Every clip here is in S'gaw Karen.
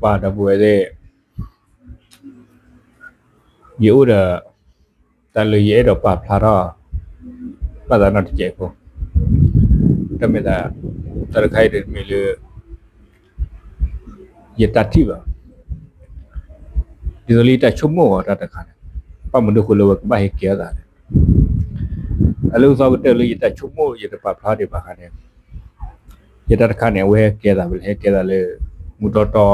ပှၤဒီပုၢ်ဝဲၢ်သ့ၣ်, ယအိၣ်ဒီး တၢ်လၢယအဲၣ်ဒိးပာ်ဖျါထီၣ် ဘၣ်သးနီတစဲးဖိ, တမ့ၢ်သး တၢ်တခါအံၤဒီးမ့ၢ်လၢ ယတၢ်ထံၣ်ဘၣ်, ဒ်သိးလၢယတၢ်ဆိကမိၣ်အီၤတၢ်တခါန့ၣ်, ဘၣ်မနုၤအဃိလၢအဝဲကဘၣ်ဟဲကဲထီၣ်သးလဲၣ်. အလၢအသီကတၢၢ်လၢယတၢ်ဆိကမိၣ် ယတပာ်ဖျါဒံးဘၣ်ခါန့ၣ်, ယတၢ်တခါန့ၣ် အဝဲဟဲကဲသးဝဲလၢ ဟဲကဲသးလၢ မူတီတီ,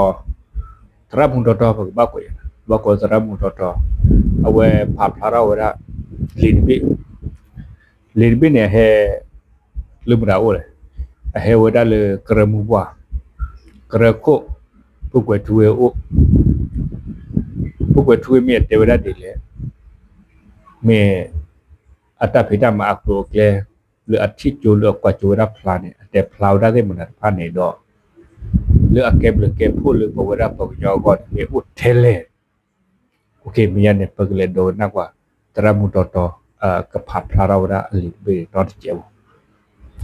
သရၣ်မူတီတီ ပကဘၣ်ကိး, ဘၣ်ကိးသရၣ်မူတီတီ, အဝဲပာ်ဖျါထီၣ်ဝဲဒၣ် လံာ်တဘ့ၣ်, လံာ်တဘ့ၣ်န့ၣ် အဟဲ လၢမတၤအိၣ်လဲၣ်, အဟဲဝဲဒၣ်လၢကရၢမိၢ်ပှၢ်, ကရၢခိၣ်, ဖိၣ်ကွဲၤထူဝ့အိၣ်, ဖိၣ်ကွဲၤထူဝ့မ့ၢ်အတဲဝဲဒၣ်ဒ်လဲၣ်, မ့ၢ် အတၢ်ဖံးတၢ်မၤအကျိၤအကျဲ လၢအထံၣ်ကၠိလၢအကွၢ်ကၠိဝဲဒၣ်ဖျါန့ၣ် အတဲဖျါဝဲဒၣ်သ့ၣ်မတၤတဖၣ်န့ၣ်ဒီး လၢအကဲဘျုးကဲဖှိၣ်လၢပဝဲဒၣ်ပှၤကညီအဂီၢ်န့ၣ် မ့ၢ်အိၣ်ထဲလဲၣ်. မ့ၢ်ညါန့ၣ် ပကလဲၤဒိကနၣ်ကွၢ် သရၣ်မူတီတီ ကပာ်ဖျါထီၣ်ဝဲဒၣ်အလံာ်တဘ့ၣ်နီတစဲးဖိ,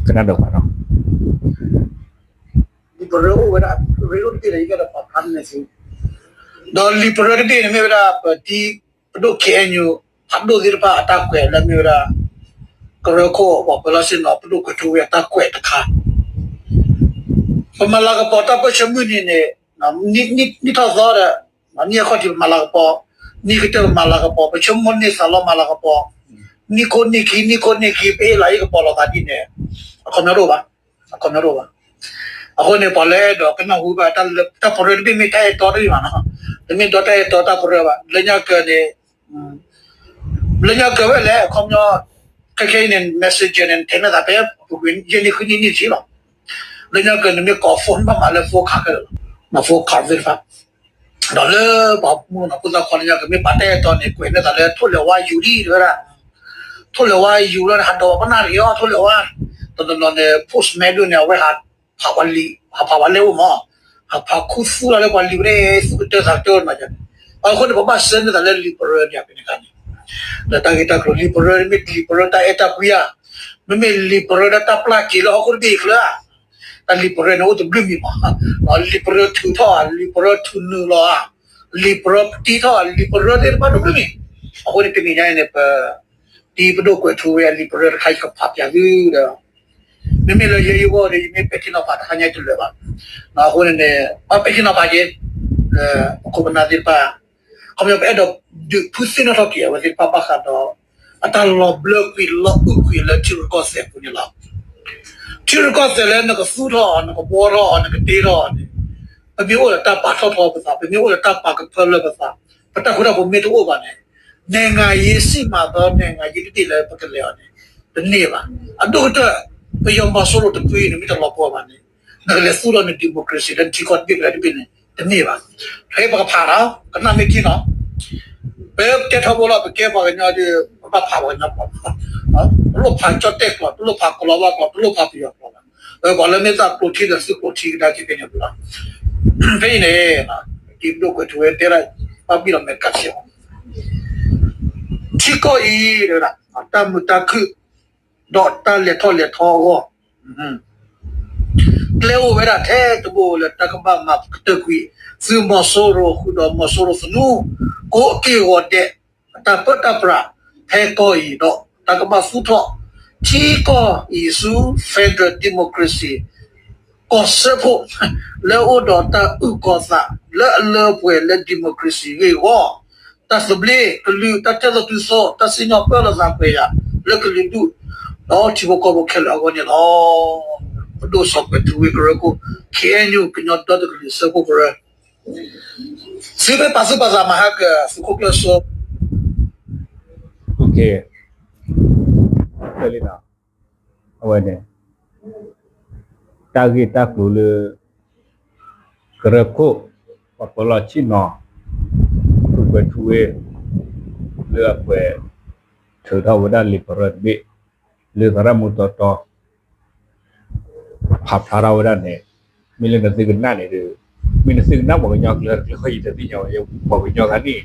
ကနၣ်ဒီးပနီၤ လံာ်ပရၢအိၣ်ဝဲဒၣ် ရ့လိၣ်တဘ့ၣ်ဒီး ယကဒီးပာ်ဖျါန့ၣ်သု, ဒီးလံာ်ပရၢတဘ့ၣ်န့ၣ်မ့ၢ်ဝဲဒၣ် ပတံၤပဒိၣ် KNU ဖးဒိၣ်သ့ၣ်တဖၣ်အတၢ်ကွဲးလၢမ့ၢ်ဝဲဒၣ် ကရၢခိၣ် ပှၤပၢၤလီၢ်ဆ့ၣ်နီၤ ပဒိၣ်ကွဲၤထူဝ့အတၢ်ကွဲးတခါ, ပမၤလၤကပီၤတၢ်ပၢၢ်ဆၢမုၢ်နံၤန့ၣ် နံၣ်ထီၣ်သီဒီး နံၣ်အခီၣ်ထံးပမၤလၤကပီၤ, နံၣ်ကတၢၢ်ပမၤလၤကပီၤ, ပဆိကမိၣ်န့ၢ်သးလီၤမၤလၤကပီၤ, နံၣ်ခိၣ်နံၣ်ခံ နံၣ်ခိၣ်နံၣ်ခံ ပဟ့ၣ်လီၤဟ့ၣ်ကပီၤလိာ်သးဒ်န့ၣ် အခီပညီတအိၣ်ဘၣ်, အခီပညီတအိၣ်ဘၣ်. အဃိန့ၣ် ပှၤလၢအဲၣ်ဒိးကနၣ်ဟူဘၣ်တၢ်လၢတၢ်ပရၢတဘ့ၣ်မ့ၢ်တၢ်အဲၣ်တီတဘ့ၣ်မးနီၤ, တမ့ၢ်ဒီးတၢ်အဲၣ်တီတၢ်ပရၢဘၣ်. လၢညါကၢၤန့ၣ် လၢညါကၢၤဝဲလဲၣ် အခီပညီ ခဲခဲအံၤန့ၣ် messenger န့ၣ် ထဲန့ၣ်သးဖဲ ပူၤကွံာ်ယဲၢ်နံၣ်ဃုနံၣ်နံၣ်ဆံလီၤ. လၢညါကၢၤန့ၣ်မ့ၢ်ကိး phone ဘၣ်မးလၢ phone ခးခဲလၢာ်လီၤ, phone ခးသ့ၣ်တဖၣ် ဒီးလၢပှၤမုၢ်နၤဖိသၣ်ခွါလၢညါကၢၤမ့ၢ်ပာ်တၢ်အဲၣ်တီန့ၣ် ကွဲးန့ၢ်သးလၢထိၣ်လဲၤဝါယူၤဒံးတဝဲဒၣ်, ထိၣ်လဲၤဝါယူၤလီၤန့ၣ် ဟးဒီးပနၢ်တဂ့ၤအီၤ ထိၣ်လဲၤဝါ, တနီၤနီၤန့ၣ် postman ဒိၣ်န့ၣ် အဝဲဟးဖးပှၤလံာ် ဟးဖးပှၤလံာ်အိၣ်မး, ဟးဖးခူသူၣ်လီၤလၢပှၤလံာ်ဝဲဒၣ် သူၣ်ကတၢၢ်သးကတၢၢ်မး, အဃိန့ၣ် ပဘၣ်ဆှၢန့ၢ်သးလၢလံာ်ပရၢန့ၣ် ဖဲန့ၣ်အခါန့ၣ်, ဒီးတၢ်ဂ့ၢ်တၢ်ကျိၤလံာ်ပရၢ မ့ၢ်လံာ်ပရၢတၢ်အဲၣ်တၢ်ကွံဧါ, မ့မ့ၢ်လံာ်ပရၢဒီးတၢ်ပျၢ်က့ၤလၢဟီၣ်ခိၣ်တဘ့ၣ်အံၤချၢဧါ, တၢ်လံာ်ပရၢန့ၣ်အိၣ်တဘျုးမံၤမး, လံာ်ပရၢထုးထီၣ်ဧါ လံာ်ပရၢထုးနုာ်လီၤဧါ, လံာ်ပရၢပတံထီၣ်ဧါ လံာ်ပရၢသ့ၣ်တဖၣ်တဘျုးမံၤ, အဃိန့ၣ် တနံၤညါအံၤန့ၣ် ပ တံၤပဒိၣ်ကွဲးထူဝ့အလံာ်ပရၢတခါ ယကဖးပၠးသုဒီး, မ့မ့ၢ်လၢယဲယဂီၢ်ဒီး ယမ့ၢ်ပဲာ်ထံနီၤဖးတဟါညါတလၢာ်ဘၣ်, အဃိန့ၣ်န့ၣ် ဘၣ်ပဲာ်ထံနီၤဖးက့ၤ, ပခိၣ်ပနၢ်သ့ၣ်တဖၣ်, ခီပညီပအဲၣ်ဒိးဒုးဖုသ့ၣ်နီၣ်ထီၣ်က့ၤအဝဲသ့ၣ်တဖၣ်ဘၣ်ဃးဒီး အတၢ်လီၤဘျၢကွံာ်လီၤအုၣ်ကွံာ်လၢထံရူၢ်ကီၢ်သဲးအပူၤန့ၣ်လီၤ. ထံရူၢ်ကီၢ်သဲးလၢနကသူၣ်ထီၣ်အီၤ နကဘှီထီၣ်အီၤ နကတ့ထီၣ်အီၤန့ၣ်, ပမ့ၢ်အိၣ်ဒီးတၢ်ပာ်ထီၣ်ထီပသး ပမ့ၢ်အိၣ်ဒီးတၢ်ပာ်ကဖၢလၢပသး, ပတၢ်ဃူတၢ်ဖိးမ့ၢ်တအိၣ်ဘၣ်န့ၣ်, နိုင်ငံရေးစံးမးသော နိုင်ငံရေးတဘ့ၣ်လၢပကလဲၤအီၤန့ၣ် တန့ၢ်ဘၣ်. အဒိၣ်ကတၢၢ် ပယီၤမီၤစိရိၤတဖုအံၤန့ၣ် မ့ၢ်တလီၤပှီၢ်ဘၣ်န့ၣ်, နကလဲၤသူၣ်ထီၣ်န democracy လၢနထံကီၢ်တဘ့ၣ်ကလၢတဘ့ၣ်န့ၣ် တန့ၢ်ဘၣ်. ဖဲပကဖးနီၤ ကနၣ်မ့ၢ်ထံနီၤ ပတဲထီဘိလီၤ ပကဲပှၤကညီဒီး ပဘၣ်ဖးပှၤကညီကျိာ်, တလိၣ်ဖးကၠီၣ်တဲၣ်ကျိာ် တလိၣ်ဖးကလီၤဝါကျိာ် တလိၣ်ဖးပယီၤကျိာ်ဘၣ်. ပှၤလၢမ့ၢ်သးကျိာ်ထံဒီးသုကျိာ်ထံကဒါက့ၤဖဲန့ၣ်ပူၤလီၤ. ဖဲအံၤန့ၣ် တံၤပဒိၣ်ကွဲးထူဝ့တဲဒၣ် ဘၣ်ဘံၣ်လီၤမဲာ်ကၣ်စ့ၢ်ကီး ထံကီၢ်အံၤ တၢ်မုာ်တၢ်ခုၣ် ဒီးတၢ်လဲၤထီၣ်လဲၤထီအဂီၢ် ကျဲအိၣ်ဝဲဒၣ်ထဲတဘိလၢတၢ်ကဘၣ်မၤကတၢၢ်ကွံာ် သုးမီၤစိရိၤဃုာ်ဒီးမီၤစိရိၤသနူ ကိးက့ၢ်ဂီၤဒဲး အတၢ်ပၢတၢ်ပြးဖဲကီၢ်အံၤဒီး တၢ်ကဘၣ်သူၣ်ထီၣ်ထံကီၢ်အံၤဆူ federal democracy ကီၢ်စၢဖှိၣ် လၢအအိၣ်ဒီးတၢ်အုၣ်ကီၤသးလၢအလၢပှဲၤလၢ democracy ဂ့ၢ်ဝီ တၢ်သဘျ့ကလုာ် တၢ်ထဲသိးတုၤသိး တၢ်စံၣ်ညီၣ်ပၢလီၤသးကွဲၤယာ်လၢကလုာ်ဒူၣ် ဒီးထံဖိကီၢ်ဖိခဲလၢာ်အဂီၢ်န့ၣ်လီၤ. ပဒိၣ်စီၤကွဲးထူဝ့ကရၢခိၣ် ခ့ၣ်အဲၣ်ယူၣ် ကညီဒီတကလုာ်စၢဖှိၣ်ကရၢ သုမ့ၢ်ပာ်သူၣ်ပာ်သးမၤဟါကသုးခိၣ်ကျၢၢ်စိ အဝဲန့ၣ် တၢ်ဂ့ၢ်တၢ်ကျိၤလၢ ကရၢခိၣ် ပှၤပၢၤလီၢ်ဆ့ၣ်နီၤ သုးကွဲးထူဝ့ လၢအကွဲးထုးထီၣ်ဝဲဒၣ်လံာ်ပရၢတဘ့ၣ် လၢသရၣ်မူတီတီ ဖးဖျါထီၣ်ဝဲဒၣ်န့ၣ် မ့ၢ်လၢနသုကနၣ်န့ၣ်ဒီး မ့ၢ်နသုကနၣ်ပှၤကညီကျဲတကျဲဃီ ယတသ့ၣ်ညါဝဲ ပှၤကညီဂၤန့ၣ်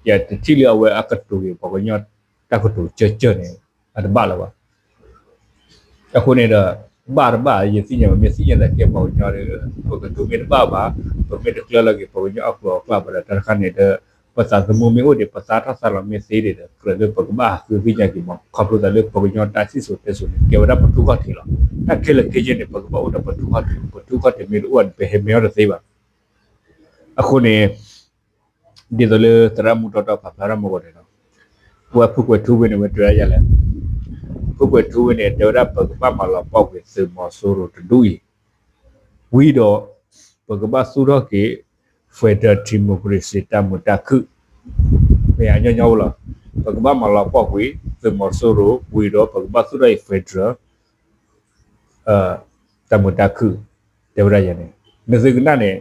ယတထံၣ်လၢအဝဲအကတိၤက့ၤပှၤကညီတၢ်ကတိၤကၢၢ်ကၢၢ်န့ၣ် အတဘၣ်လၢၤဘၣ်. အဃိန့ၣ်ဒီး ဘၣ်တဘၣ် ယသ့ၣ်ညါ ပမ့ၢ်သ့ၣ်ညါသးကဲပှၤကညီဒီး ပကတိၤမ့ၢ်တဘၣ်ဘၣ်, ပမ့ၢ်တကျၢၤလီၤက့ၤ ပှၤကညီအကျိၤအကျဲဘၣ်ဒီး တၢ်တခါန့ၣ်ဒီး ပသးသမူမ့ၢ်အိၣ်ဒီး ပသးထီၣ်သးလီၤမ့ၢ်သ့ဒီး ကြၢးလၢပကဘၣ်ဟးဃုသ့ၣ်ညါက့ၤမး ခီဖျိသးလၢပှၤကညီတၢ်စံၣ်စိၤတဲစိၤန့ၣ် ကဲဝဲဒၣ်ပထူၣ်ခီၣ်ထံးလီၤ. တၢ်ခဲလၢာ်ခဲဆ့န့ၣ် ပကဘၣ်အိၣ်ဒီးပထူၣ်ခီၣ်ထံး, ပထူၣ်ခီၣ်ထံးမ့ၢ်တအိၣ်န့ၣ် ပဟဲမ့ၢ်အီၤတသ့ဘၣ်. အဃိန့ၣ် ဒ်သိးလၢသရၣ်မုၣ်တီတီပာ်ဖျါထီၣ်မ့ၢ်ဂ့ၤန့ၣ်လီၤ. ဝဲဖုကွဲၤထူဝ့န့ၣ် ဝဲတဲဝဲဒၣ်ယၤလဲၣ်, ဖုကွဲၤထူဝ့န့ၣ် တဲဝဲဒၣ် ပကဘၣ်မၤလီၤပှီၢ်ကွံာ်သုးမီၤစိရိၤတဒူၣ်အံၤ, ဝံၤဒီး ပကဘၣ်သူၣ်ထီၣ်က့ၤ federal democracy တၢ်မုာ်တၢ်ခုၣ်, မ့ၢ်အညီညီအိၣ်လီၤ. ပကဘၣ်မၤလီၤပှီၢ်ကွံာ် သုးမီၤစိရိၤ ဝံၤဒီး ပကဘၣ်သူၣ်ထီၣ်က့ၤ federal တၢ်မုာ်တၢ်ခုၣ်, တဲဝဲဒၣ်ယၤန့ၣ်, နသုကနၣ်န့ၣ်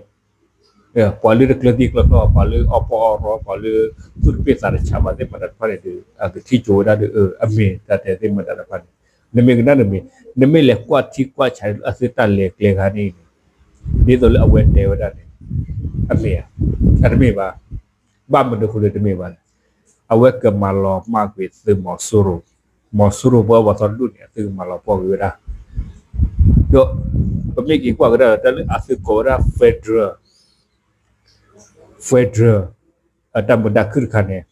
ပှၤလၢတကျၢၤသံကျၢၤကျီ, ပှၤလၢအီၣ်ပီၣ်အီၣ်ရီ, ပှၤလၢသူၣ်တပ့ၢ်သးတဆးဘၣ်သ့ၣ်မတၤတဖၣ်န့ၣ်ဒီး အကထံၣ်ကၠိဝဲဒၣ်ဒီး အမ့ၢ်တၢ်တဲသ့ၣ်မတၤတဖၣ်န့ၣ်, နမ့ၢ်ကနၣ်နမ့ၢ်, နမ့ၢ်လဲၤကွၢ်ထံကွၢ်ဆးလၢအသုတၢ်လဲၤကျဲခါန့ၣ်န့ၣ်, ဒ်သိးလၢအဝဲတဲဝဲဒၣ်န့ၣ်, အမ့ၢ်ဧါ, အတမ့ၢ်ဘၣ်. ဘၣ်မနုၤအဃိလၢတမ့ၢ်ဘၣ်လဲၣ်. အဝဲကမၤလီၤမၢ်ကွံာ်သုးမီၤစိရိၤ, မီၤစိရိၤပှၤအီၣ်ပှၤသီတဒူၣ်န့ၣ် အသုကမၤလီၤပှီၢ်ကွံာ်ဝဲဒၣ်, ဒီး ပမ့ၢ်က့ၤကွၢ်ကဒါဒီး တၢ်လၢအသုကိးဝဲဒၣ် federal, federal တၢ်မုာ်တၢ်ခုၣ်တခါန့ၣ်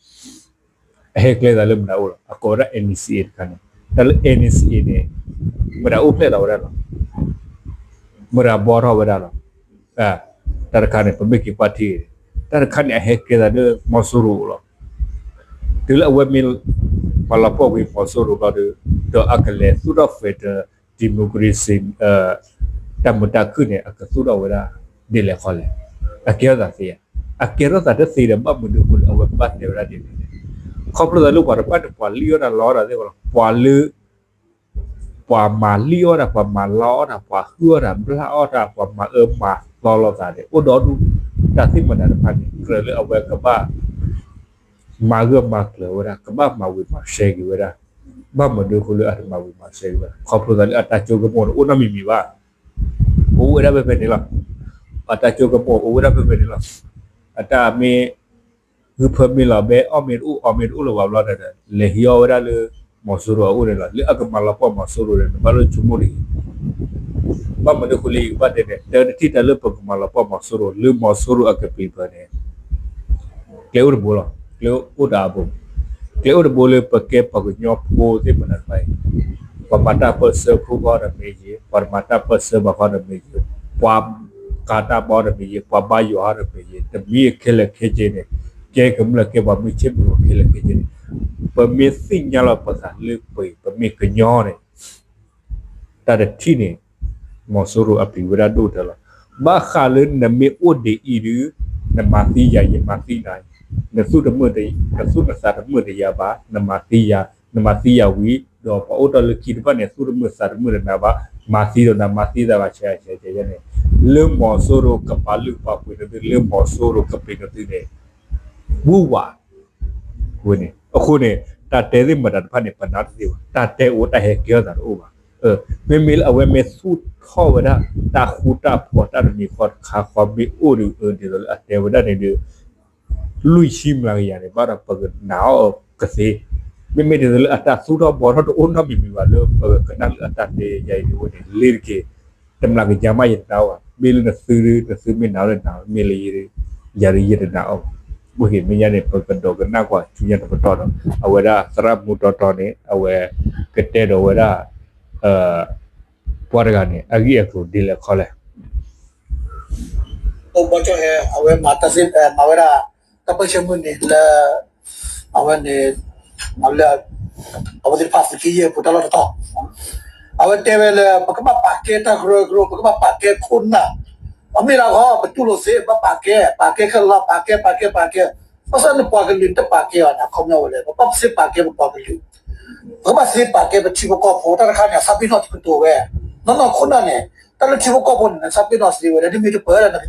အဟဲကျဲသးလၢမတၤအိၣ်လီၤ. အကိးဝဲဒၣ် NCA တခါန့ၣ်, တၢ်လၢ NCA န့ၣ် မတၤအိၣ်ဖျဲၣ်ထီၣ်ဝဲဒၣ်လီၤ. မတၤဘှီထီၣ်ဝဲဒၣ်လီၤ. တၢ်တခါန့ၣ် ပမ့ၢ်က့ၤကွၢ်ထံ, တၢ်တခါန့ၣ် အဟဲကျဲသးလၢမီၤစိရိၤလီၤ. တုၤလၢအဝဲမ့ၢ် မၤလီၤပှီၢ်ကွံာ်မီၤစိရိၤဘျီဒီး ဒီးအကလဲၤသူၣ်ထီၣ် federal democracy တၢ်မုာ်တၢ်ခုၣ်န့ၣ် အကသူၣ်ထီၣ်ဝဲဒၣ် ဒ်လဲၣ်ခီလဲၣ်. အကဲထီၣ်သးသ့ဧါ. အကဲထီၣ်သးတသ့ဒီး ဘၣ်မနုၤအဃိလၢအဝဲကဘၣ်တဲဝဲဒၣ်ဒ်န့ၣ်လဲၣ်. ခီဖျိသးလၢပှၤတဖၣ်န့ၣ် ပှၤလံၣ်အီၣ်တၢ်လီအီၣ်တၢ်သ့ၣ်ကီးလီၤ. ပှၤလၢ ပှၤမၤလံၣ်အီၣ်တၢ်, ပှၤမၤလီအီၣ်တၢ်, ပှၤဟုၣ်အီၣ်တၢ်, ဘျၣ်အီၣ်တၢ်, ပှၤမၤအၢမၤသီလိာ်သးန့ၣ် အိၣ်ဒီဒူၣ်, တၢ်သ့ၣ်မတၤတဖၣ်န့ၣ် ကြၢးလၢအဝဲကဘၣ် မၤဂၢၢ်မၤကျၢၤဝဲဒၣ်, ကဘၣ်မၤဝံၤမၤစဲၤက့ၤဝဲဒၣ်. ဘၣ်မနုၤအဃိလၢအတမၤဝံၤမၤစဲၤက့ၤဝဲဒၣ်, ခီဖျိသးလၢအတၢ်စိကမီၤန့ၣ် အိၣ်နီတမံၤမံၤဘၣ်. အိၣ်ဝဲဒၣ်ဖဲဖဲန့ၣ်လီၤ. အတၢ်စိကမီၤအိၣ်ဝဲဒၣ်ဖဲဖဲန့ၣ်လီၤ. အတၢ်မ့ၢ် ဂုၢ်ဖၢမ့ၢ်လီၤဘဲ အီၣ်မ့ၢ်တအိၣ် အီမ့ၢ်တအိၣ်လၢၤဘၣ်ဘျီဒီး လဲၤဟံးအီၣ်ဝဲဒၣ်လၢ မီၤစိရိၤအအိၣ်န့ၣ်လီၤ. လၢအကမၤလီၤပှီၢ်မီၤစိရိၤန့ၣ် နဘၣ်လိၣ်ဆိကမိၣ်တဂ့ၤ. ဘၣ်မနုၤအဃိလၢယကဘၣ်တဲန့ၣ် တၢ်တထံၣ်တၢ်လၢပကမၤလီၤပှီၢ်မီၤစိရိၤ လၢမီၤစိရိၤအကပျံၤပၢၤန့ၣ် ကျဲအိၣ်တဘိလီၤ. ကျဲအိၣ်တၢ်အဘိ, ကျဲအိၣ်တဘိလၢပကဲပှၤကညီဖိသ့ၣ်မတၤတဖၣ်အံၤ, ပှၤမၤတၢ်ပၢၢ်ဆၢဖိဃီဒီးမ့ၢ်ဂ့ၤ, ပှၤမၤတၢ်ပၢၢ်ဆၢဘၣ်ဃီဒီးမ့ၢ်ဂ့ၤ, ပှၤကၤတၢ်ဘီဒီးမ့ၢ်ဂ့ၤ, ပှၤဘါယွၤဟီဒီးမ့ၢ်ဂ့ၤ, တမံၤခဲလၢာ်ခဲဆ့န့ၣ်, ကဲကမျၢၢ်ကဲပှၤမုၢ်ဆ့ၣ်မုၢ်ဂီၤခဲလၢာ်ခဲဆ့န့ၣ်, ပမ့ၢ်သ့ၣ်ညါလီၤပသးလၢပှၤ ပမ့ၢ်ကညီန့ၣ် တၢ်တထံၣ်န့ၣ် မီၤစိရိၤအပျံၤဝဲဒၣ်ဒိၣ်တၢၢ်လီၤ. ဘၣ်ဃးလၢနမ့ၢ်အိၣ်ဒ်အံၤဒုး နမၤသံယၤ ယမၤသံနၤ, နသူၣ်တမုာ် နသူၣ်နသးတမုာ်တယၤဘၣ်, နမၤသံယၤ, နမၤသံယၤဝံၤ ဒီးပှၤအိၣ်တ့ၢ်လၢခံတဖၣ်န့ၣ် သူၣ်တမုာ်သးတမုာ်ဒီးနၤဘၣ်, မၤသံဒီးနၤ မၤသံသးဂၤဆဲးဆဲးဆဲးန့ၣ်, လၢမီၤစိရိၤကပာ်လုၢ်ပာ်ပှ့ၤနသု လၢမီၤစိရိၤကပျံၤနသုန့ၣ် ဝူဝး ဝဲန့ၣ် အဃိန့ၣ် တၢ်တဲသ့ၣ်မတၤတဖၣ်န့ၣ် ပနာ်တသ့ဘၣ်, တၢ်တဲအိၣ်တၢ်ဟဲကဲထီၣ်သးတအိၣ်ဘၣ်. မ့မ့ၢ်လၢအဝဲမ့ၢ်သူၣ်ထီၣ်ဝဲဒၣ် တၢ်ဃူတၢ်ဖိးတၢ်တမံၤဃီတခါဃီမ့ၢ်အိၣ်ဒီး ဒ်သိးလၢအတဲဝဲဒၣ်န့ၣ်ဒီး လွံၢ်ဆံမျးကယၤန့ၣ် ဘၣ်ဒီးပကနာ်အီၤကသ့. မ့မ့ၢ်ဒ်သိးလၢအတၢ်သူၣ်ထီၣ်ဘှီထီၣ်တအိၣ်နီတမံၤမံၤဘၣ်လၢပကကနၣ်လၢအတၢ်တဲယၤအံၤဒ်ဝဲန့ၣ် လ့ၤတက့ၤ တမျးကယၤမးယတနာ်အီၤဘၣ်. မ့ၢ်လၢနသုဒု နသုမ့ၢ်နာ်လၢနၤ မ့ၢ်လၢယၤဒု ယတနာ်အီၤဘၣ်. အဃိမ့ၢ်ညါန့ၣ် ပကဒိးကနၣ်ကွၢ်ဆူညါတပတီၢ်ဒီး အဝဲဒၣ်သရၣ်မူတီတီန့ၣ် အဝဲကတဲဒီးဝဲဒၣ် ပှၤတဂၤန့ၣ် အဂ့ၢ်အကျိၤဒ်လဲၣ်ခီလဲၣ်. အဝဲမၤတၢ်သ့ မၤဝဲဒၣ် တၢ်ပၢၢ်ဆၢမုၢ်နံၤလၢ အဝဲန့ၣ် လၢ အဝဲသ့ၣ်တဖၣ်သုးက့ယဲၢ်ပူၤတၢ်လီၢ်တတီၤ အဝဲတဲဝဲလၢ ပကဘၣ်ပာ်ကဲတၢ်ကရၢကရိ ပကဘၣ်ပာ်ကဲခိၣ်နၢ် အမ့ၢ်ဒၣ်ဂီၢ် ပတူၢ်လိာ်သ့ ဘၣ်ပာ်ကဲ ပာ်ကဲခဲလၢာ် ပာ်ကဲ ပာ်ကဲ ပာ်ကဲ ဘၣ်ဆၣ်န့ၣ်ပှၤကလုာ်တပာ်ကဲအီၤန့ၣ် အခီပညီဝဲလဲၣ် ပဘၣ်သ့ပာ်ကဲပပှၤကလုာ် ပကဘၣ်သ့ပာ်ကဲပထံဖိကီၢ်ဖိ တၢ်တခါန့ၣ် အသးပ့ၤနီၣ်တကတိၤဝဲ နီၢ်နီၢ်ခိၣ်နၢ်န့ၣ် တၢ်လၢထံဖိကီၢ်ဖိန့ၣ် နသးပ့ၤနီၣ်သ့ဝဲဒၣ် နမ့ၢ်တပၢၢ်ဒီးန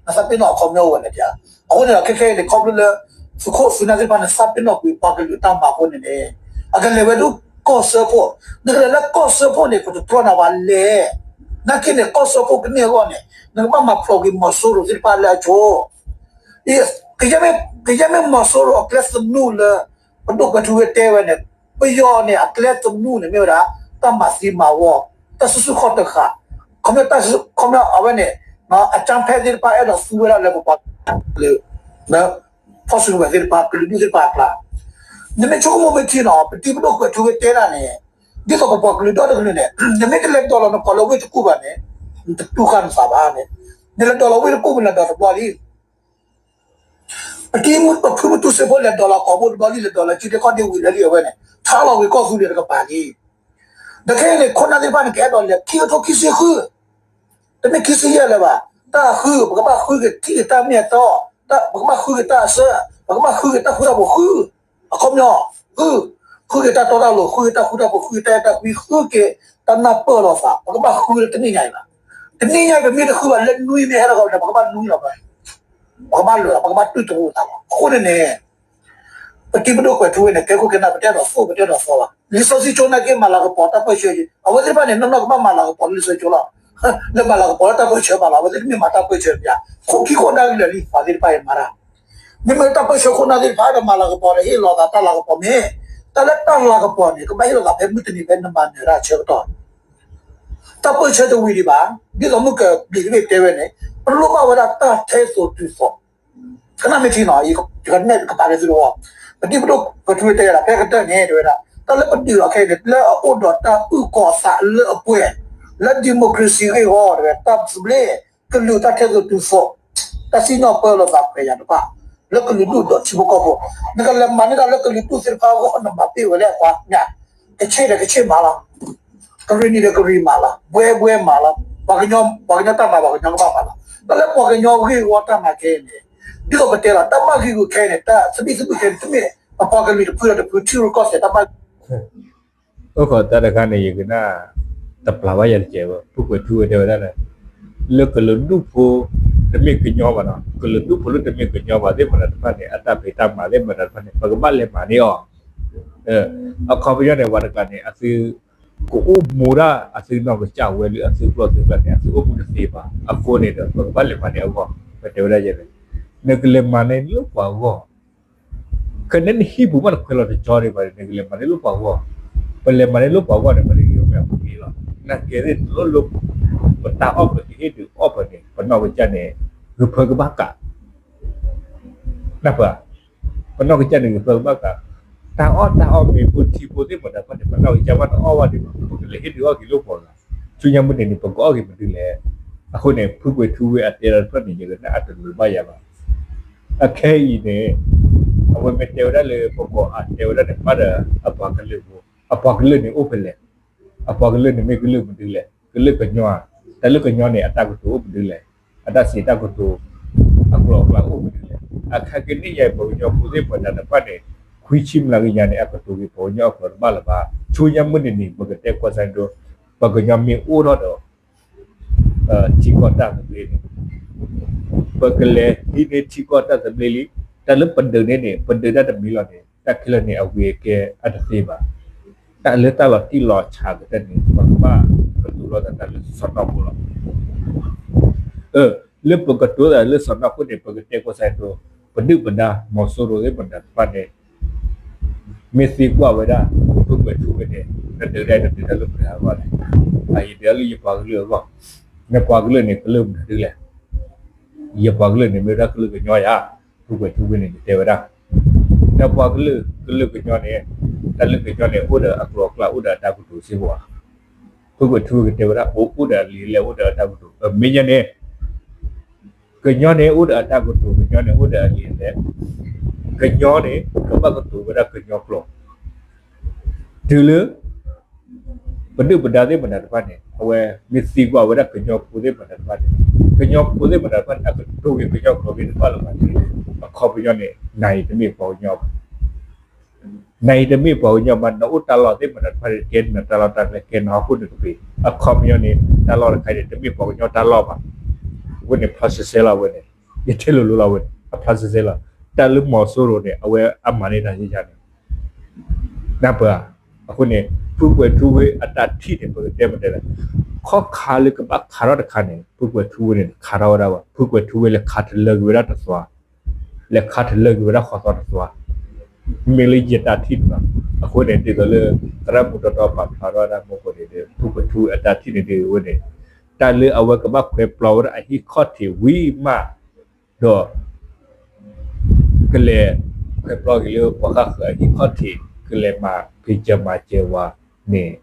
ကစၢ်ဒီး နသးပ့ၤနီၣ်အခီပညီဝဲန့ၣ် အဃိန့ၣ်ဒီး ခဲခဲအံၤန့ၣ် ခီဖျိလၢ သုးခိၣ်သုးနၢ်သ့ၣ်တဖၣ်န့ၣ် သးပ့ၤနီၣ်ကွံာ်ပှၤကလုာ်တၢ်မၤအဃိန့ၣ်န့ၣ် အကလဲၤဝဲဒၣ်ကီၢ်စၢဖှိၣ် နကလဲၤလၢကီၢ်စၢဖှိၣ်န့ၣ် ကတတြီနၤဘၣ်လဲၣ် နာ်က့န့ၣ် ကီၢ်စၢဖှိၣ်ကန့ၢ်အဂီၢ်န့ၣ် နကဘၣ်မၤဖျိးက့ၤမီၤစိရိၤသ့ၣ်တဖၣ်လၢအကၠိ ကယဲၢ်မ့ၢ်မီၤစိရိၤအကျဲသနူလၢ ပဒိၣ်ကွဲၤထူဝ့တဲဝဲန့ၣ် ပယီၤန့ၣ် အကျဲသနူန့ၣ်မ့ၢ်ဝဲဒၣ် တၢ်မၤသံမၤဝီ တၢ်စုဆူၣ်ခီၣ်တဃာ်, ခီပညီတၢ်စု ခီပညီအဝဲန့ၣ် အကၠၢဖဲသ့ၣ်တဖၣ်အဲၣ်ဒိးသူဝဲဒၣ်လၢပပှၤကလုာ် ဖီၣ်စုကဝဲၤသ့ၣ်တဖၣ် ကလုာ်ဒူၣ်သ့ၣ်တဖၣ်အကျါ, နမ့ၢ်ဆိကမိၣ်မ့ၢ်ထံနီၤ ပတံၤပဒိၣ်ကွဲးထူဝ့တဲဒၣ်န့ၣ် ဒ်သိးပပှၤကလုာ်ဒီတကလုာ်န့ၣ် နမ့ၢ်တလဲၤဒိးလီၤနကိာ်လၢဝ့ၢ်တကူၣ်ဘၣ်န့ၣ် နတတူၢ်ဃာ်နသးဘၣ်န့ၣ်, နလဲၤဒိးလီၤဝ့ၢ်တကူၣ်မ့ၢ်လဲၤဒိးတဘျီလံ ပတံၤမုၢ်ပဖုမုၢ်တူစ့ဖိလဲၤဒိးလီၤကိာ်ဘိတဘျီလံ လဲၤဒိးလီၤစုဒ့ကီၢ်ဒ့ဝံၤလၢလံအဝဲန့ၣ် ထါလီၤဝံၤကီၢ်သူလ့ၤတကပၤလံ. ဒီးခဲအံၤန့ၣ် ခိၣ်နၢ်သ့ၣ်တဖၣ်န့ၣ် ကအဲၣ်ဒိးလဲၤခံကထိခံဆံဃု, တမ့ၢ်ခံဆံယဲၢ်လၢၤဘၣ်, တၢ်ဃု ပကဘၣ်ဃုက့ၤထံၣ်က့ၤတၢ်မ့ၢ်အတီ, ပကဘၣ်ဃုက့ၤတၢ်အစၢ, ပကဘၣ်ဃုက့ၤတၢ်ဃူတၢ်ဖိးဃု, အခီပညီ ဃု, ဃုက့ၤတၢ်တီတၢ်လိၤ ဃုက့ၤတၢ်ဃူတၢ်ဖိး ဃုက့ၤတၢ်အဲၣ်တၢ်ကွံ ဃုက့ၤတၢ်နၢ်ပၢၢ်လိာ်သး ပကဘၣ်ဃုလၢတနံၣ်ညါအံၤဘၣ်. တနံၣ်ညါအံၤ ပမ့ၢ်တဃုဘၣ်လၢနွံမ့ၢ်ဟဲထီၣ်ကီးန့ၣ် ပကဘၣ်နွံလီၤဘၣ်, ပကဘၣ်လၢာ်လီၤ ပကဘၣ်တူၢ်တရူးသးလီၤ. အဃိန့ၣ်န့ၣ် ပတံၤပဒိၣ်ကွဲးထူဝ့န့ၣ် ကဲခိၣ်ကဲနၢ် ပတဲဒိးသိၣ် ပတဲဒိးသီဘၣ်. လံာ်စီဆှံကၠိနာ်က့ မၤလၤကပီၤတၢ်ပၢၢ်ဆၢ, အဝဲသ့ၣ်တဖၣ်န့ၣ် နီၢ်နီၢ်ကဘၣ်မၤလၤကပီၤလၢလံာ်စီဆှံကၠိလီၤ. လၢမၤလၤကပီၤလၢတၢ်ပၢၢ်ဆၢဘၣ်လီၤ. အဝဲသ့ၣ်တမ့ၢ်မၤတၢ်ပၢၢ်ဆၢဘၣ်, ခိၣ်ခံခိၣ်နၢ်ဂ့ၤလၢာ်လံ ပှၤသ့ၣ်တဖၣ်အံၤမၤတၢ်, မ့မ့ၢ်တၢ်ပၢၢ်ဆၢခိၣ်နၢ်သ့ၣ်တဖၣ်ဒီး မၤလၤကပီၤဒီးဟ့ၣ်လီၤသးတၢ်လၤကပီၤမ့ၢ်, တၢ်လၢတၢ်လၤကပီၤန့ၣ် ကဘၣ်ဟ့ၣ်လီၤသးဖဲမုၢ်တနံၤဖဲနမၤနၢၤတၢ်ဆၢကတီၢ် တၢ်ပၢၢ်ဆၢတဝံၤဒံးဘၣ်, ဒ်သိးမုၢ်ကဘျံးသ့ၣ်တဲဝဲန့ၣ် ပလိၣ်ဘၣ်ဝဲဒၣ်တၢ်ထဲသိးတုၤသိး, ကနၣ်မ့ၢ်ထံနီၤ, ယကနဲၣ်ကပာ်လၢသုတဝီ, ပတံၤပဒိၣ်ကွဲးထူဝ့တဲဝဲဒၣ် ဖဲကတၢၢ်န့ၣ် တဲဝဲဒၣ် တၢ်လၢပဒုးလီၤခဲအံၤန့ၣ် လၢအအိၣ်ဒီးတၢ်အုၣ်ကီၤသးလၢအပှဲၤ, လၢ democracy ဂ့ၢ်ဝီ တဲဝဲ တၢ်သဘျ့, ကလုာ်တၢ်ထဲသိးတုၤသိး, တၢ်စံၣ်ညီၣ်ပၢလီၤသးခွဲးယာ်တဖၣ်, လၢကလုာ်ဒူၣ်ဒီးထံဖိကီၢ်ဖိ, နကလဲၤမၤန့ၢ်တၢ်လၢကလုာ်ဒူၣ်သ့ၣ်တဖၣ်အဂီၢ် နမၤပ့ၢ်ဝဲလၢအပှၤမ့ၢ်, ကဆ့ၣ်ဒီးကဆ့ၣ်မၤလီၤ ကရံၣ်နံၣ်ဒီးကရံၣ်မၤလီၤ, ဘှဲဘှဲမၤလီၤ, ပှၤကညီ ပှၤကညီတၢ်မၤ ပှၤကညီကဘၣ်မၤလီၤ, တၢ်လၢပှၤကညီဂ့ၢ်ဝီတၢ်မၤခဲအံၤန့ၣ်, ဒ်သိးပတဲလီၤ တၢ်ဘၣ်ဂံာ်ဂူာ်ခဲအံၤန့ၣ် တၢ်သဘံၣ်သဘုၣ်ခဲအံၤန့ၣ် တမ့ၢ်အပှၤကလုာ်တဖုဒီးတဖုထံရူၢ်ကီၢ်သဲးတၢ်ဘၣ်ဂံာ် အိၣ်ခိးတၢ်တခါန့ၣ် ယကနၣ် တပျၢ်ဘၣ်ယၤတကဲးဘၣ် ဖုကွဲးထူဝ့တဲဝဲဒၣ်လၢ လၢကလုာ်ဒူၣ်ဖိ တမ့ၢ်ကညီဘၣ်နီၤ ကလုာ်ဒူၣ်ဖိလၢတမ့ၢ်ကညီဘၣ်သ့ၣ်မတၤတဖၣ်န့ၣ် အတၢ်ဖံးတၢ်မၤသ့ၣ်မတၤတဖၣ်န့ၣ် ပကဘၣ်လဲၤမၤန့ၢ်အီၤ အခီပညီန့ၣ် ပှၤတကျါန့ၣ် အသု ကအိၣ်မူဒၣ်အသုနီၢ်ကစၢ်ဝဲလၢအသုကျိၣ်သုကျဲန့ၣ် အသုအိၣ်မူတသ့ဘၣ် အဃိန့ၣ်ဒီး ပကဘၣ်လဲၤမၤန့ၢ်အဂီၢ် ပတဲဝဲဒၣ်ယဲန့ၣ် နကလဲၤမၤန့ၢ်လၢပှၤဂီၢ် ခဲန့ၣ်နဟံၣ်ပူၤမးတခွဲးလီၤတကၠီဒံးဘၣ်န့ၣ် နကလဲၤမၤန့ၢ်လၢပှၤဂီၢ်, ပလဲၤမၤန့ၢ်လၢပှၤဂီၢ်န့ၣ် ပတဂ့ၤမ့ၢ်အပူၤက့ၤလီၤ, နာ်ကဲသ့ၣ်တလိၣ်လၢ ပတၢ်အီၣ်ပကဟ့ၣ်ဒုးအီၣ်ပှၤန့ၣ် ပနီၢ်ကစၢ်န့ၣ် ဂုာ်ဖၢကဘၣ်ကး နၢ်ပၢၢ်, ပနီၢ်ကစၢ်န့ၣ်ဂုာ်ဖၢကဘၣ်ကး, တၢ်အီၣ်တၢ်အီမ့ၤဖိထံဖိသ့ၣ်မတၤတဖၣ်န့ၣ် ပနီၢ်ကစၢ်ဘၣ်တအီၣ်ဘၣ်ဒံးဘၣ် ပကလဲၤဟ့ၣ်ဒုးအီၣ်က့ၤလၢပှၤဂၤ, ဆူညါမုၢ်တနံၤ ပကအီၣ်က့ၤမနုၤလဲၣ်, အဃိန့ၣ် ဖုကွဲးထူဝ့အတဲတၢ်တဖျၢၣ်န့ၣ် ယကနၣ်အတလိၤဘၣ်ယၤဘၣ်, အခဲအံၤန့ၣ် အဝဲမ့ၢ်တဲဝဲဒၣ်လၢပကိးအတဲဝဲဒၣ်န့ၣ် ဘၣ်ဒီးအပှၤကလုာ်ဖိ, အပှၤကလုာ်န့ၣ်အိၣ်ဖဲလဲၣ်, အပှၤကလုာ်န့ၣ်မ့ၢ်ကလုာ်မနုၤလဲၣ်, ကလုာ်ကညီ, တၢ်လၢကညီန့ၣ် အတၢ်ကတိၤအိၣ်မနုၤလဲၣ်, အတၢ်စံးတၢ်ကတိၤ အကျိၤအကျဲအိၣ်မနုၤလဲၣ်, အခဲကနံၣ်ယၤအံၤ ပှၤကညီဖိသ့ၣ်မတၤတဖၣ်န့ၣ် ခွံဆံမျးကယၤန့ၣ် အကတိၤက့ၤပှၤကညီအကျိာ်တဘၣ်လၢၤဘၣ်, ဆူညါမုၢ်တနံၤ ပကတဲကွၢ်စၢ်ဒိ, ပှၤကညီမ့ၢ်အိၣ်ထီၣ်ဒီး ထံကီၢ်တၢ်သဘျ့န့ၣ် ပကလဲၤဟံးန့ၢ်ထံကီၢ်တၢ်သဘျ့လံ, တၢ်လၢပဒုးန့ၢ်န့ၣ် ပဒုးတၢ်တမံၤလီၤန့ၣ် တၢ်ခဲလၢာ်န့ၣ် အဝံၤအကဲအတသ့ဘၣ်, တၢ်လၢတၢ်လီၤတံၢ်လီၤဆဲးကတၢၢ်န့ၣ် ပကဘၣ်ကတိၤလီၤသးတၢ်လၢစီၢ်နီၤခိၣ်လီၤ. လၢပကတိၤသးလၢစီၢ်နီၤခိၣ်န့ၣ် ပကတဲကီၢ်စဲၣ်ဒိ, ပဒုၣ်ပဒါ မီၤစိရိၤသ့ၣ်မတၤတဖၣ်န့ၣ် မ့ၢ်သံကွၢ်ဝဲဒၣ် ဖုကွဲးထူဝ့န့ၣ် နဒုးတၢ် နဒုးတၢ်လၢမတၤအဂီၢ်လဲၣ်, ယဒုးတၢ်လၢယပှၤကလုာ်အဂီၢ်, နပှၤကလုာ်န့ၣ် ကလုာ်မတၤဒုလဲၣ်, ယပှၤကလုာ်န့ၣ် မ့ၢ်ဝဲဒၣ်ကလုာ်ကညီယၤ, ဖုကွဲးထူဝ့န့ၣ် တဲဝဲဒၣ်, နပှၤကလုာ် ကလုာ်ကညီန့ၣ် တၢ်လၢကညီန့ၣ် အိၣ်ဒီးအကျိၤအကျဲ အိၣ်ဒီးအတၢ်ကတိၤစ့ၢ်ကီးဧါ, ဖုကွဲးထူဝ့ကတဲဝဲဒၣ် အိၣ် အိၣ်ဒီးအလံာ်လဲၢ် အိၣ်ဒီးအတၢ်ကတိၤ မ့ၢ်ညါန့ၣ် ကညီန့ၣ် အိၣ်ဒီးအတၢ်ကတိၤ ကညီန့ၣ် အိၣ်ဒီးအလံာ်လဲၢ်, ကညီန့ၣ် ကဘၣ်ကတိၤဝဲဒၣ်ကညီကျိာ်, တုၤလၢ ပဒုၣ်ပဒါသ့ၣ်မတၤတဖၣ်န့ၣ် အဝဲမ့ၢ်သံကွၢ်ဝဲဒၣ်ကညီဖိသ့ၣ်မတၤတဖၣ်န့ၣ် ကညီဖိသ့ၣ်မတၤတဖၣ်န့ၣ် အကတိၤက့ၤကညီကျိာ်က့ၤတဘၣ်လၢၤဘၣ်န့ၣ် အခီပညီန့ၣ် နၤအံၤတမ့ၢ်ပှၤကညီဘၣ် နအံၤတမ့ၢ်ပှၤကညီဘၣ် နအိၣ်တၢ်လီၢ်သ့ၣ်မတၤတဖၣ်န့ၣ် ကဲနတၢ်လီၢ်တၢ်ကျဲ ကဲနဟီၣ်ခိၣ်နကပ့ၤ အခီပညီန့ၣ် တၢ်လီၢ်တခါန့ၣ် တမ့ၢ်ပှၤကညီတၢ်လီၢ်ဘၣ်. အဝဲန့ၣ်ဖျါဆဲဆဲလီၤ အဝဲန့ၣ် ယတဲလိၤလိၤလီၤ အဝဲန့ၣ် အဖျါဆဲဆဲလီၤ. တၢ်လၢမီၤစိရိၤန့ၣ် အဝဲအမၤန့ၢ်တၢ်ယါန့ၣ် နၢ်ပၢၢ်ဧါ. အဃိန့ၣ် ဖုကွဲးထူဝ့အတၢ်ထံၣ်န့ၣ် ပကတဲမတဲလဲၣ် ခီၣ်ခါလၢကဘၣ်ခးထီၣ်တခါန့ၣ် ဖုကွဲးထူဝ့န့ၣ် ခးထီၣ်ဝဲဒၣ်ဘၣ်. ဖုကွဲးထူဝ့လဲၤခးတလၢက့ၤဝဲဒၣ်တသွါ လဲၤခးတလၢက့ၤဝဲဒၣ်ဃီသီတသွါ မ့ၢ်လၢယတၢ်ထံၣ်န့ၣ်လီၤ. အဃိန့ၣ် ဒ်သိးလၢ သရၣ်မုၣ်တီတီပာ်ဖျါထီၣ်ဝဲဒၣ်မူခိၣ်န့ၣ်ဒီး ဖုကွဲၤထူဝ့အတၢ်ထံၣ်န့ၣ်ဒ်ဝဲန့ၣ် တၢ်လၢအဝဲကဘၣ်ခွဲးပျီဝဲဒၣ်အဟံၣ်ခီၣ်ထံးဝံၤမး ဒီး ကလဲၤခွဲးပျီက့ၤလၢပှၤဃၣ်ဃၢၤအဟံၣ်ခီၣ်ထံး ကလဲၤမၤဖံးစၢၤမၤစၢၤဝဲန့ၣ်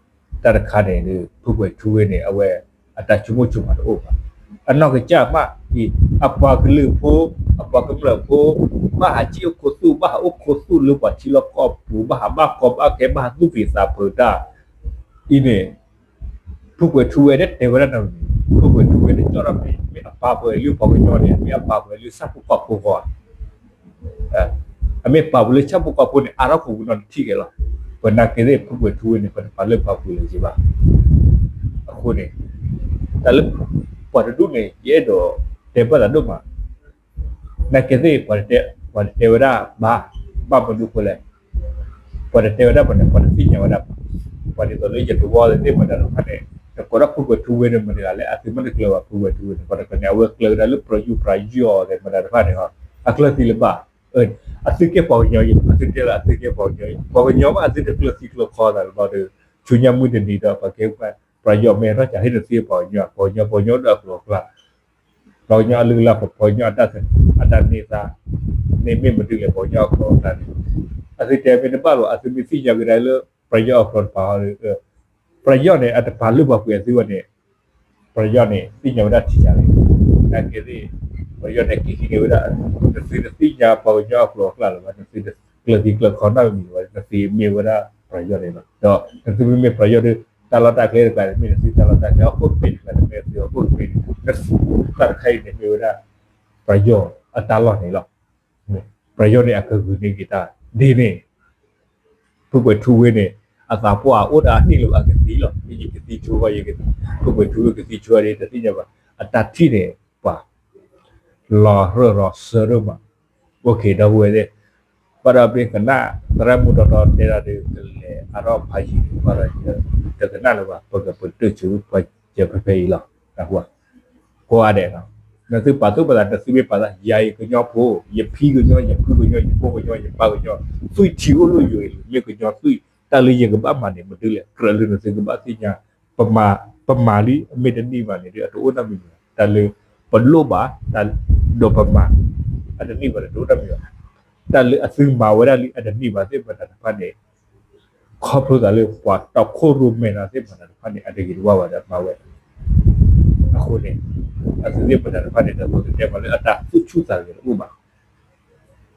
တၢ်တခါန့ၣ်ဒီး ဖုကွဲၤထူဝ့န့ၣ် အဝဲအတၢ်ဆိကမိၣ်ဆိကမးတအိၣ်ဘၣ်. အနီၢ်ကစၢ်မးအံၤ အပှၤကလုာ်ဖိ အပှၤကမျၢၢ်ဖိ ဘၣ်ဟးစံၣ်အိၣ်ခိးသူၣ် ဘၣ်ဟးအိၣ်ခိးသူၣ်လၢပှၤထံလီၢ်ကီၢ်ပူၤ ဘၣ်ဟးဘၣ်ကီဘၣ်ခဲ ဘၣ်ဟးသူၣ်ဖံးသးဖုးတၢ်အံၤန့ၣ် ဖုကွဲၤထူဝ့တတဲဝဲဒၣ်နီတမံၤ, ဖုကွဲၤထူဝ့တကၠီၣ်ထီၣ်မ့ၢ် မ့ၢ်အပာ်ပှၤလၢပှၤကညီန့ၣ် မ့ၢ်အပာ်ပှၤလၢဆၣ်ဖိကီၢ်ဖိဂီၢ်ဧါ. အမ့ၢ်ပာ်ပှၤလၢဆၣ်ဖိကီၢ်ဖိန့ၣ် အါထီၣ်ခိၣ်ပူၤနီတထံၣ်က့ၤလီၤ. ပနာ်က့သ့ၣ်ဖုကွဲၤထူဝ့န့ၣ် ပတပာ်လၢပှၤပူၤလၢၤက့ၤဘၣ်. အဃိန့ၣ် တၢ်လၢ ပှၤတဒူၣ်န့ၣ် ယအဲၣ်ဒိးတဲဘၣ်သးဒိၣ်မး နာ်က့သ့ၣ် ပှၤတတဲဝဲဒၣ်ဘၣ်, ဘၣ်မနုၤအဃိလဲၣ်, ပှၤတတဲဝဲဒၣ်ဘၣ်န့ၣ် ပှၤတသ့ၣ်ညါဝဲဒၣ်ဘၣ်. ပှၤဒ်သိးလၢယတဝီသ့ၣ်မတၤတဖၣ်န့ၣ် တကိးဒၣ်ဖုကွဲၤထူဝ့န့ၣ် မတၤတဂၤလဲၣ် အသုမ့ၢ်တကျၢၤဘၣ်ဖုကွဲၤထူဝ့န့ၣ် ပှၤတကျၢၤန့ၣ် အဝဲကျၢၤဝဲဒၣ်လၢပယီၤပယီၤသ့ၣ်မတၤတဖၣ်န့ၣ် အကျၢၤသံလၢၤဘၣ်. အသုကဲပှၤကညီအံၤ အသုတဲလၢအသုကဲပှၤကညီအံၤ ပှၤကညီမးအသုတကျၢၤသံကျၢၤခီသးလၢၤဘၣ်ဒီး ဆူညါမုၢ်တနံၤဒီး ပှၤကဲ ပယီၤမ့ၢ်ထီၣ်စးဟ့ၣ်နသုပှၤကညီ ပှၤကညီ ပှၤကညီဒီးအကျိၤအကျဲ ပှၤကညီအလုၢ်အလၢ် ပှၤကညီအတၢ်သနံးသး န့ၣ်မ့ၢ်မနုၤလဲၣ် ပှၤကညီအကျိၤအကျဲန့ၣ် အသုတဲမ့ၢ်တဘၣ်လီၤ အသုမ့ၢ်သ့ၣ်ညါကဒါလၢ ပယီၤအကျိၤတပၤ ပယီၤန့ၣ် အတပာ်လၢပှၤကွဲၤအသုဘၣ်န့ၣ် ပယီၤန့ၣ် သ့ၣ်ညါဝဲဒၣ်ထံဆးလံ နာ်က့သ့ၣ် ပယီၤန့ၣ်က့ၤဟံးန့ၢ်ဝဲဒၣ် နသုတသ့ၣ်ညါပှၤကညီအကျိၤအကျဲလၢၤဘၣ် နသုတကျၢၤသံကျၢၤခီနီတမံၤလၢၤဘၣ် နသုမ့ၢ်ဝဲဒၣ်ပယီၤန့ၣ်လီၤ. ဒီးနသုမ့မ့ၢ်ပယီၤဒီး တၢ်လီၢ်တၢ်ကျဲတကျါန့ၣ် မ့ၢ်နသုတၢ်လီၢ်တၢ်ကျဲ ဟီၣ်ခိၣ်တဘ့ၣ်တကျါန့ၣ် မ့ၢ်နသုဟီၣ်ခိၣ်တဘ့ၣ်န့ၣ် နသုတၢ်တခါအံၤန့ၣ် မ့ၢ်ဝဲဒၣ် ပယီၤအတၢ်လီၢ်န့ၣ်လီၤ. ပယီၤန့ၣ် အကဂုာ်န့ၢ်က့ၤတၢ်ဒ်န့ၣ် ဖုကွဲၤထူဝ့န့ၣ် အသးပှၢ်အိၣ်ဒီးအနံၣ်လၢၤဘၣ် အကသံလီၤ ယကသံဆိဝဲ ယကသံ ဖုကွဲၤထူဝ့ကသံဆိဝဲဒၣ် တသ့ၣ်ညါဘၣ် အတၢ်ထံၣ်န့ၣ် ပှၤ လီၤရၢၢ်လီၤစၢၤဒိၣ်မး အိၣ်ခ့ဒီပုၢ်ဝဲၢ်သ့ၣ် ဘၣ်ဒီးမ့ၢ်ကနၣ် သရၣ်မုၣ်တီတီတဲဒၣ်ဒီး ကလဲၤအါထီၣ်ဖးယံၤန့ၣ် ဘၣ်ဒီး တကနၣ်လၢၤဘၣ် ပကပတုာ်ဆူပှၤစၢၤဖဲဖဲအံၤလီၤ. ကိးဂၤဒဲး နသုပာ်သူၣ်ပာ်သး နသုမ့ၢ်ပာ်သး ယၤယကညီဖိ ယဖံကညီ ယဖုကညီ ယဖိကညီ ယပၢ်ကညီ သွံၣ်ထံအိၣ်လၢယိာ်အံၤ မ့ၢ်ကညီသွံၣ် တၢ်လၢယကဘၣ်မၤန့ၣ် မနုၤလဲၣ် ကြၢးလၢနသုကဘၣ်သ့ၣ်ညါ ပမၤလံ အမ့ၢ်တန့ၢ်ဘၣ်န့ၣ်ဒီး အတအိၣ်နီတမံၤဘၣ် တၢ်လၢပလိၣ်ဘၣ် တၢ်ဒီးပမၤ အတန့ၢ်ဘၣ်န့ၣ် တအိၣ်နီတမံၤဘၣ် တၢ်လၢအသုမၤဝဲဒၣ်လံ အတန့ၢ်ဘၣ်သ့ၣ်မတၤတဖၣ်န့ၣ် ခီဖျိသးလၢပှၤတီခိၣ်ရိၣ်မဲာ်သ့ၣ်မတၤတဖၣ်န့ၣ် အတဂ့ၤတဝါဘၣ်ဒီးမၤဝဲ အဃိန့ၣ် အသုသ့ၣ်မတၤတဖၣ်န့ၣ် တၢ်သိးတတဲမၤလၢအတၢ်သူၣ်ဆူၣ်သးဂဲၤတအိၣ်ဘၣ်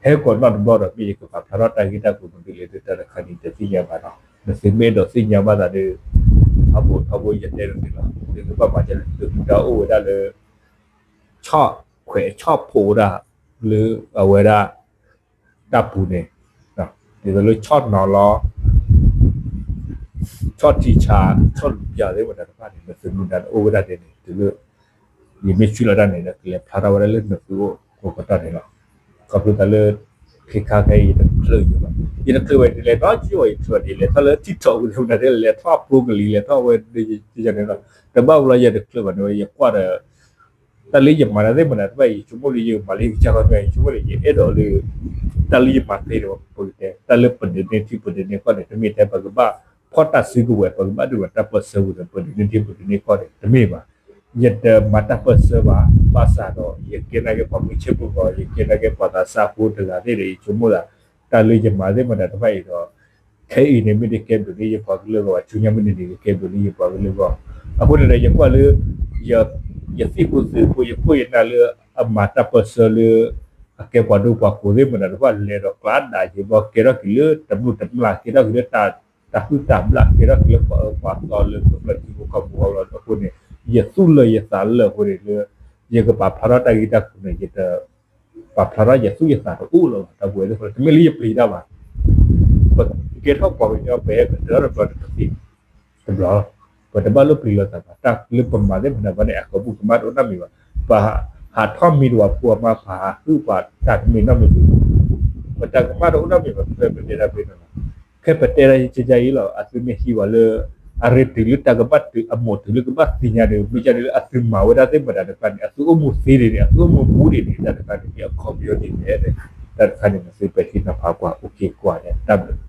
ဟဲကိးနီတဘျီဒီး မ့ၢ်ယကပာ်ဖျါထီၣ်တၢ်ဂ့ၢ်တၢ်ကျိၤမနုၤလဲၣ် တၢ်တခါန့ၣ် တသ့ၣ်ညါဘၣ်နီၤ နသုမ့ၢ်အဲၣ်ဒိးသ့ၣ်ညါဘၣ်သးဒီး ထီဘိထီဘိယတဲနသုလီၤ သုကဘၣ်မၤဒ်လဲၣ် သုကတၢ်အိၣ်ဝဲဒၣ်လၢ ဆီၣ်ခွဲးဆီၣ်ဖိးဝဲဒၣ် လၢအဝဲဒၣ် တၢ်ပူၤန့ၣ် ဒ်သိးလၢဆီၣ်နီၤလီၤ ဆီၣ်ထံဆး ဆီၣ်လူၤပျၢ်သ့ၣ်မတၤတဖၣ်န့ၣ် နသုမ့ၢ်ဒၣ်အိၣ်ဝဲဒၣ်ဒ်န့ၣ် တုၤလၢ ယမ့ၢ်ဆှၢလီၤတၢ်န့ၣ်ဒီး ကလဲၤဖျါထီၣ်ဝဲဒၣ်လၢနသုအိၣ်ကိးကတီၢ်န့ၣ်လီၤ. ခီဖျိသးလၢ ခဲခါခဲအံၤ ယတချုးယဘၣ် ယတချုးဘၣ် ယတလဲၤထီၣ်ကၠိဘၣ် ယတချုးဘၣ် ယလဲၤထီၣ်လၢ TikTok ဝံၤလၢမနုၤလဲၣ် လဲၤထီၣ်အပူၤကလံၤ လဲၤထီၣ်ဝဲန့ၣ်လီၤ. တဘၣ်ဘျီယတချုးဘၣ်န့ၣ်ဝဲ ယကွၢ်ဒီး တၢ်လၢယမၤတၢ်သ့ၣ်မတၤတဖၣ် ယဆိကမိၣ်လၢယမၤလၢယကစၢ်ခီဖျိ ယဆိကမိၣ်လၢယအဲၣ်ဒိးလၢ တၢ်လၢယမၤသ့န့ၣ် ပကတဲ တၢ်လၢပဒုးန့ၢ်ထံပဒုးန့ၢ်ကီၢ်န့ၣ် တမ့ၢ်ထဲပကဘၣ်ဖီၣ်တၢ်စုကဝဲၤ ပကဘၣ်ဒုးဘၣ်တၢ်ပၢၢ်ဆၢဝံၤဒီး ပဒုးန့ၢ်ထံပဒုးန့ၢ်ကီၢ်န့ၣ် တမ့ၢ်ဘၣ်. ယတမၤတၢ်ပၢၢ်ဆၢဘၣ် ဘၣ်ဆၣ်ဒီး ယကဲနာ်က့ပှၤမုၢ်ဆ့ၣ်မုၢ်ဂီၤ ယကဲနာ်က့ပှၤသးစၢ်ဖိတဂၤသ့ၣ်ဒီး ယဆိကမိၣ်သး တၢ်လၢယမၤသ့ၣ်မတၤတဖၣ်အံၤဒီး ခဲအံၤန့ၣ် မ့ၢ်တကဲဘျုးန့ၢ်ယပှၤကလုာ်ဂီၢ်ဘၣ် ဆူညါမုၢ်တနံၤန့ၣ် ကကဲဘျုးန့ၢ်ယပှၤကလုာ်ဂီၢ် အဃိန့ၣ်ဒီး ယကွၢ်လၢ ယသံၣ်ဖိသုးဖိ ယခိၣ်ယနၢ်လၢ အမၤတၢ်ပၢၢ်ဆၢလၢ အကဲပှၤဒိပှၤကိးသ့ၣ်မတၤတဖၣ် လဲၤဒီးကျါဒၣ်ယံၤဘီ ကဲထီၣ်က့ၤလၢတမျၢ်တမျၢ် ကဲထီၣ်က့ၤလၢတၢ်ဟုၣ်တၢ်ဘျၣ် ကဲထီၣ်က့ၤလၢပှၤအၢပှၤသီလၢကမျၢၢ်ထံဖိကီၢ်ဖိအလီၢ်အဃိန့ၣ် ယသူၣ်လၢာ်ယသးလၢာ်အဃိန့ၣ်လၢ ယကပာ်ဖျါထီၣ်တၢ်ဂ့ၢ်တၢ်ကျိၤန့ၣ် ယတ ပာ်ဖျါထီၣ်ယသူၣ်ယသးတအိၣ်လၢၤဘၣ် ဒီပုၢ်ဝဲၢ်သ့ၣ် တမ့ၢ်လၢယပျံၤတၢ်ဘၣ်. ပကဲထီၣ်ပှၤကညီ ပဟဲကတၢၢ်တဘျီတသ့ တဘျီ ပတဘၣ်လိၣ်ပျံၤလိာ်သးဘၣ် တၢ်လၢပမၤသ့ၣ်မတၤဘၣ်န့ၣ် အကီၢ်ပူၤကမၣ်တအိၣ်နီတမံၤဘၣ်. ပဟးထီၣ်မံတဝၤဖိအမါ ပဟးဟုၣ်ပှၤတၢ်တမ့ၢ်နီတမံၤ ပတၢ်ကမၣ်တအိၣ်နီတမံၤဘၣ် ဖဲပတဲတၢ်ဖဲန့ၣ်လီၤ. ခဲပတဲတၢ်ယကယအံၤလီၤ အသုမ့ၢ်ဟံးဝဲလၢ အရ့တုၤလၢတၢ်ကဘၣ်တုၤ အမိၢ်တုၤလၢကဘၣ်သ့ၣ်ညါဒီး မ့ၢ်ကန့ၣ်လၢအသုမၤဝဲဒၣ်သ့ၣ်မတၤတဖၣ်န့ၣ် အသုအိၣ်မူသ့ဒ်န့ၣ် အသုအိၣ်မူဘူးဒ်န့ၣ် တၢ်တခါန့ၣ် မ့ၢ်အခီပညီဒ်န့ၣ် တၢ်တခါန့ၣ် နသုပဲာ်ထံနီၤဖးကွၢ် OK ကွၢ်န့ၣ် တၢ်ဘျုး